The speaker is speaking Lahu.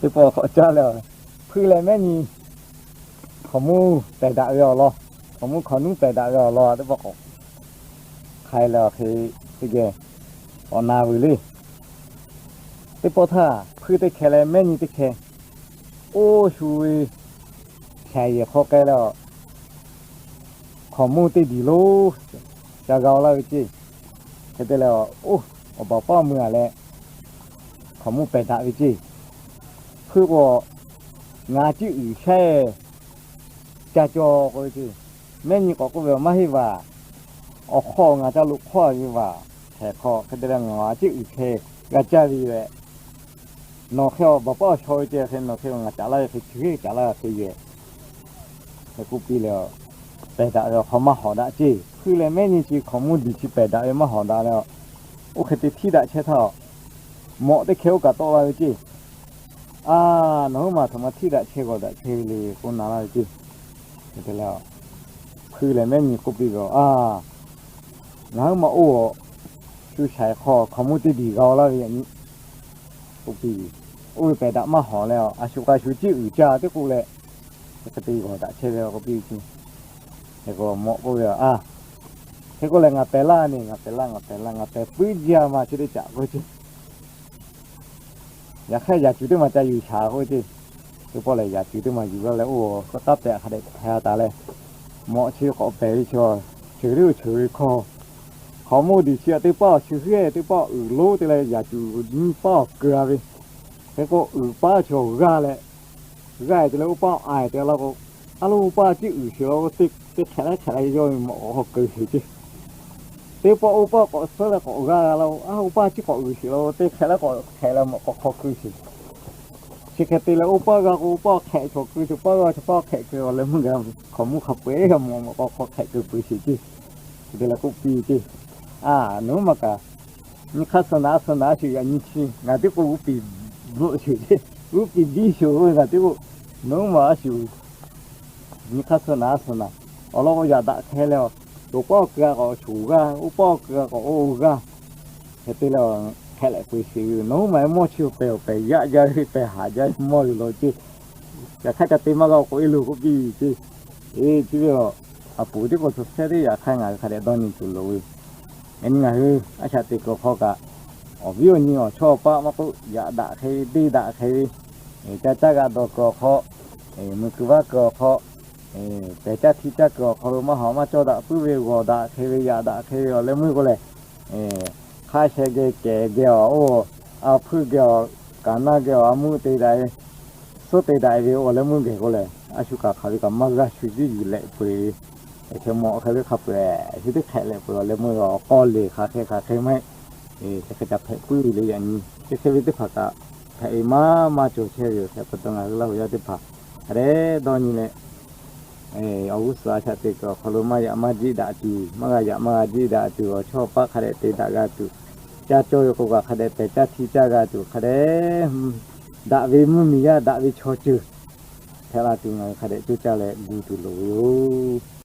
Teˇ pawˆ k'awꞈ caˇ leh, hpuiˇ leh mehˉ nyi hkaoˍmonˇ pehˬ daꞈ ve awˬ lawn, hkaoˍmonˇ hkaoˍnuˉ pehˬ daꞈ ve awˬ lawn teˇ pawˆ k'awꞈ hk'ai leh awˬ hk'e teˇ geh k'awꞈ na veuˬ le. Teˇ pawˆ htaˇ hpuiˇ teˇ hkeh leh mehˉ nyi teˇ hkeh oˇ shu ve shaiˍ yehˬ hk'aw k'ai leh, hkaoˍmonˇ teˇ diˬ lonˉ ca g'a-o laˇ ve ceˇ. Hk'e te leh, oˇ, awˬ baˬ paˉ mui-a leh hkaoˍmonˇ pehˬ daꞈ ve ceˇ. Hpuiˇ k'o, ngaˬ ciˇ uiˍ shaiˉ ca caw k'oˆ ve ceˇ. Mehˉ nyi k'awꞈ k'oˆ ve, Maˇ heˆ vaˬ. Awˬ hk'aw ngaˬ ca lo hk'awˇ ve vaˬ. Hk'e hk'aw hk'e te leh ngaˬ ciˇ uiˍ hkeh g'a caˇ ve yoˬ. Nawˬ hk'e awˬ baˬ paˉ awˬ shaw ve ceˇ, hk'e nawˬ hk'e ngaˬ caꞈ laˇ ve hk'e, chi hk'e caꞈ laˇ ve hk'e yoˬ. Hk'e k'oˆ piˇ leh, pehˬ daꞈ ve awˬ hk'aw maˇ hawˍ daꞈ ceˇ. Hpuiˇ leh mehˉ nyi chi hkaoˍmonˇ diˬ chi pehˬ daꞈ ve maˇ hawˍ daꞈ leh, oˇ hk'e te htiˇ daꞈ chehˇ htaˇ, mawꞈ teˇ hkeh oˇ kaꞈ tawˆ la ve ceˇ. A, nawˬ huiˉ maˬ htaꞈ ma htiˇ daꞈ chehˇ g'awˬ daꞈ chehˇ ve le k'oˆ na laˇ ve ceˇ. Hk'e te leh, hpuiˇ leh mehˉ nyi k'oˆ piˇ ve, A, ngaˬ huiˉ maˬ oˇ shu shaiˍ hk'aw hkaoˍmonˇ teˇ diˬ g'a-o laˇ ve yaꞈ nyi k'oˆ piˇ ve. Oˇ ve pehˬ daꞈ maˇ hawˍ leh, a shu k'a shu ciˇ uiˍ caˇ teˇ k'oˆ leh, hk'e te g'awˬ daꞈ chehˇ ve k'oˆ piˇ ve ceˇ. Hk'e k'o mawꞈ k'oˆ ve, A, hk'e k'oˆ leh ngaˬ pehˬ laˇ neˬ, ngaˬ pehˬ laˇ, ngaˬ pehˬ laˇ, ngaˬ pehˬ puiˉ jaˇ ma chi teˇ caꞈ k'oˆ ve ceˇ. Yaꞈ hk'aˇ yaꞈ cuˬ teˇ maˬ ca yuˬ shaˍ k'oˆ ve ceˇ. Teˇ pawˆ lehˬ yaꞈ cuˬ teˇ maˬ yuˬ laˇ leh, oˇ, k'aˉ k'aˉ pehꞈ hk'a dehꞈ hpeh-a taˍ leh, mawꞈ chi k'awꞈ pehˬ ve chaw, ceuˬ teˇ oˇ ceuˬ ve hkawˇ, hkaoˍmonˇ diˬ chi teˇ paˆ awˬ chi hk'e teˇ paˆ uiˍ lonˉ te leh yaꞈ cuˬ nyiˇ paˆ awˬ keu-a ve. Hk'e k'o uiˍ paˆ chaw g'aˇ leh, g'aˇ-e te leh oˇ paˆ a-e te la k'o, a lo oˇ paˆ ciˇ uiˍ sheˍ la k'o, teˇ hk'ehꞈ leh hk'ehꞈ la yawˇ ve mawꞈ k'awꞈ hk'aw keu sheˍ ceˇ. Teˇ pawˆ oˇ paˆ k'awꞈ suhˉ leh k'awꞈ g'aˇ g'a la k'o, a oˇ paˆ ciˇ k'awꞈ uiˍ sheˍ la k'o, teˇ hk'ehꞈ leh k'awꞈ hk'ehꞈ leh mawꞈ k'awꞈ hk'aw keu sheˍ. Chi hk'e te leh oˇ paˆ g'a k'o oˇ paˆ hk'ehꞈ chaw keu sheˍ, paˆ g'a chaw paˆ hk'ehꞈ keu, awˬ leh meuˇ g'a hkaoˍmonˇ hk'a peu-eˬ g'a mawꞈ mawꞈ k'awꞈ hk'aw hk'ehꞈ keu peuˬ sheˍ ceˇ. Hk'e te leh k'oˆ piˇ ceˇ. A, nawˬ huiˉ maˬ kaꞈ nyi hk'aˇ suh naˍ a suh naˍ a shu yaꞈ nyi chi ngaˬ tiˉ k'o g'uˇ piˍ bvuhꞈ sheˍ ceˇ, g'uˇ piˍ biˇ sheˍ k'o ngaˬ tiˉ k'o, nawˬ huiˉ maˬ a shu nyi hk'aˇ suh naˍ a suh naˍ, awˬ lawn k'o yaꞈ daꞈ hk'e leh, toꞈ paˆ awˬ keu-a k'awꞈ shoˍ g'aˇ, oˇ paˆ awˬ keu-a k'awꞈ oˇ g'aˇ, hk'e te leh hk'ehꞈ leh peu sheˍ ve yoˬ. Nawˬ huiˉ maˬ mawˇ chi pehˬ awˬ pehˬ yaꞈ jaˇ ve pehˬ haꞈ jaˇ ve mawˇ yoˬ law ceˇ. Yaꞈ hk'aˇ ca te maˇ g'a k'o e lo k'oˆ piˇ ceˇ. E, chi ve a, a poˍ tiˉ k'o suh shehˉ teˇ yaꞈ hk'aˇ ngaˬ hui hk'a dehꞈ dawˇ nyi tuˬ loˍ ve. Yaꞈ nyi ngaˬ hui a shaꞈ teꞈ kuiˬ awˬ hk'aw kaꞈ, awˬ viˉ awˬ nyi awˬ chawˇ awˬ paˆ maˇ k'oˆ, yaꞈ daꞈ hk'e ve deˇ daꞈ hk'e ve, ca caˇ g'a dawˬ kuiˬ awˬ hk'aw, mui kuiˬ vaˇ kuiˬ awˬ hk'aw, pehˬ caˇ htiˇ caˇ kuiˬ awˬ hk'aw lo maˇ hawˍ maˇ cawˇ daꞈ puiˉ ve g'awˬ daꞈ hk'e ve yaꞈ daꞈ hk'e ve awˬ leh meuˇ k'o lehˬ, hk'a sheh geh kehˬ geh awˬ, oˇ, a hpuiˇ geh awˬ, kaˍ naˇ geh awˬ, a meuˇ te daꞈ ve, suhˉ te daꞈ ve awˬ leh meuˇ geh k'o lehˬ, a shu kaꞈ hk'aˬ ve kaꞈ maˇ g'a shu jiˇ yuˬ lehꞈ peu-eˬ ve, hk'e mawꞈ hk'e ve hk'a peu-eˬ shu teˇ hk'ehꞈ lehꞈ peu-eˬ awˬ leh meuˇ awˬ k'aw leˬ hk'aˬ hk'e hk'aˬ hk'e maˇ heˆ. Chi hk'e ca hpehꞈ puiˉ ve le yaꞈ nyi chi hk'e ve teˇ hpaˍ kaꞈ hpehꞈ ve maˇ maˇ cawˬ chehˇ ve yoˬ. Hk'e pa taw ngaˬ hui Laˇ huˍ yaˇ teˇ hpaˍ hk'a dehꞈ dawˇ nyi leh, awˬ g'uˇ suhˍ a shaꞈ teꞈ kuiˬ awˬ hk'aw lo maˇ yaꞈ maˇ jiˆ daꞈ tuˬ, maˇ g'a yaꞈ maˇ g'a jiˆ daꞈ tuˬ, awˬ chawˇ paˆ hk'a dehꞈ te daꞈ g'a tuˬ, caˇ cawˇ ve k'o kaꞈ hk'a dehꞈ pehˬ caˇ htiˇ caˇ g'a tuˬ, hk'a dehꞈ daꞈ ve mvuhˇmiˬ yaˇ daꞈ ve chaw ceuˬ hpehꞈ la tuˬ ngaˬ hui hk'a dehꞈ coˇ caˇ leh gu tuˬ loˍ ve yoˬ.